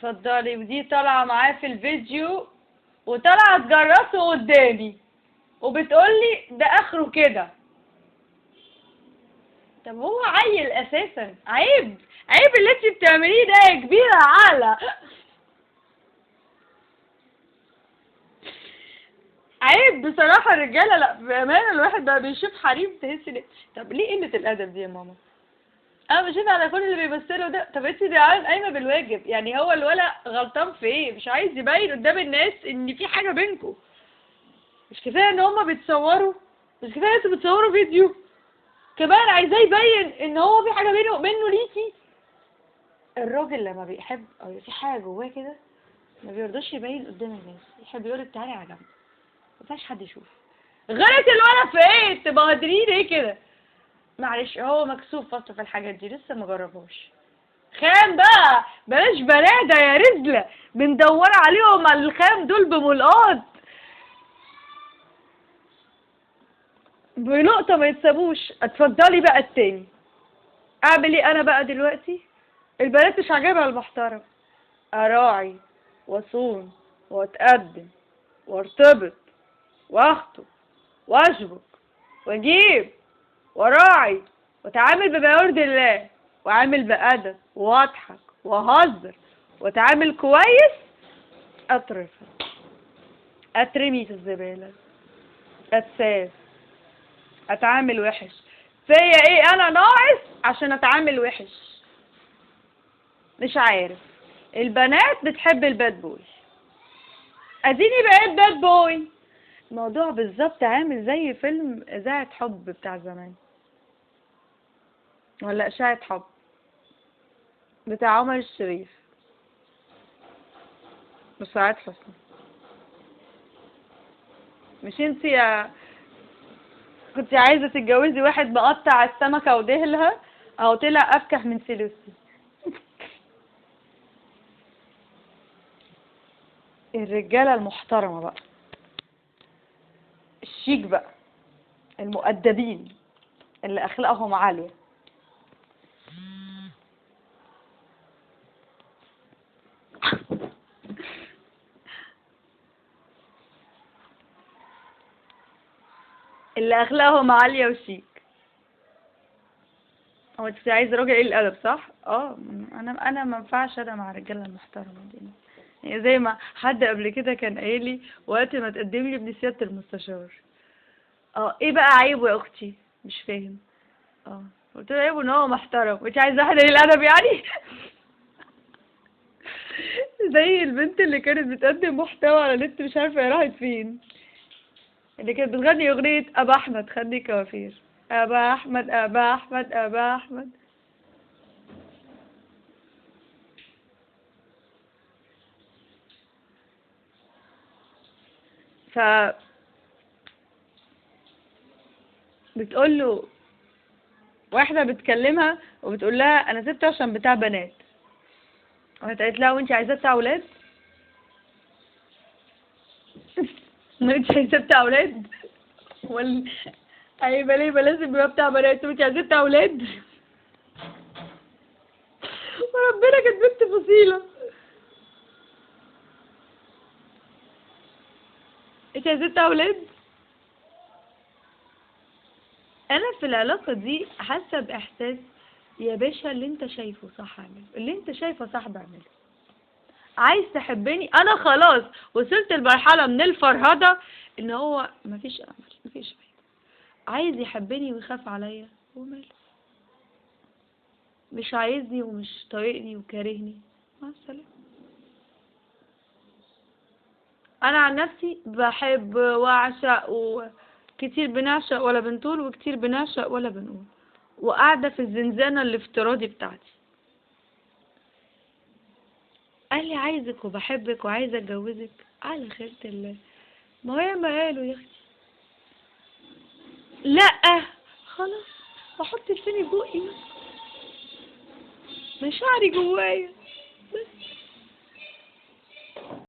اتفضلي. ودي طالعة معاه في الفيديو وطالعة تجرسه قدامي وبتقولي ده اخره كده. طب هو عيل اساسا، عيب عيب اللي انت بتعمليه ده يا كبيرة عقلة. عيب بصراحة الرجالة، لا بأمانة الواحد بقى بيشوف حريم تحس ان طب ليه قلة الأدب دي يا ماما؟ أنا بشوف على كل اللي بيمثلوا ده. طب انت دي قايمة بالواجب، يعني هو الولد غلطان في ايه؟ مش عايز يبين قدام الناس ان في حاجة بينكم. مش كفاية ان هما بيتصوروا؟ مش كفاية انتوا بتصوروا فيديو؟ كمان عايزاه يبين ان هو في حاجة بينه وبينه ليكي. الراجل لما بيحب او في حاجة جواه كده ما بيرضاش يبين قدام الناس، يحب يقولك تعالي على جنب، ما ينفعش حد يشوف. غلط الولد في ايه؟ تبهدليه ليه كده؟ معلش هو مكسوف فترة في الحاجات دي، لسه ما جربهاش. خام بقى، بلاش بلادة يا رزلة، بندور عليهم على الخام دول بملقاط بنقطة ما يتسابوش. اتفضلي بقى التاني. اعمل ايه انا بقى دلوقتي؟ البنات مش عاجبها المحترم. اراعي واصون واتقدم وارتبط واخطب واشبك واجيب وراعي واتعامل بما يرضي الله وعامل بأدب واضحك وهزر واتعامل كويس. اترفض، اترمي في الزبالة، اتساب، اتعامل وحش. فيا ايه انا ناقص عشان اتعامل وحش؟ مش عارف. البنات بتحب ال bad boy، اديني بقيت bad boy. الموضوع بالظبط عامل زي فيلم إذاعة حب بتاع زمان، ولا إشاعة حب بتاع عمر الشريف وسعاد حسني. مش انتي يا كنت عايزة تتجوزي واحد مقطع السمكة ودهلها، او طلع افكح من سيلوسي. الرجالة المحترمة بقى، الشيك بقى، المؤدبين اللي اخلاقهم عالية. اللي اخلاقهم عالية وشيك. هو انت عايز راجل ايه الادب صح؟ انا ما ينفعش انا مع الرجالة المحترمة دي. يعني زي ما حد قبل كده كان قايل لي وقت ما تقدم لي ابن سيادة المستشار، ايه بقى عيبه يا اختي؟ مش فاهم. قلت له عيبه ان هو محترم، وانت عايزه واحد قليل الادب يعني؟ زي البنت اللي كانت بتقدم محتوى على النت مش عارفه هي راحت فين، اللي كانت بتغني اغنية ابا احمد خدني كوافير، ابا احمد ابا احمد ابا احمد. ف بتقول له واحدة بتكلمها وبتقول لها انا سبته عشان بتاع بنات، وقالت لها وانت عايزاه بتاع اولاد؟ انت عايزاه بتاع اولاد؟ ولا هيبقى ليه لازم يبقى بتاع بنات؟ وانت عايزاه بتاع اولاد؟ وربنا كانت بنت فصيلة. انت عايزاه بتاع اولاد؟ انا في العلاقة دي حاسة باحساس يا باشا اللي انت شايفه صح اعمله، اللي انت شايفه صح بعمله. عايز تحبني؟ انا خلاص وصلت لمرحلة من الفرهدة ان هو مفيش امل، مفيش فايدة. عايز يحبني ويخاف عليا وماله، مش عايزني ومش طايقني وكارهني، مع السلامة. انا عن نفسي بحب واعشق، وكتير بنعشق ولا بنطول، وكتير بنعشق ولا بنقول، وقاعدة في الزنزانة الافتراضي بتاعتي. قال لي عايزك وبحبك وعايزة اتجوزك، على خيرة الله. ما هي ما قالوا يا اختي لا خلاص بحط لساني بقي، مشاعري جوايا.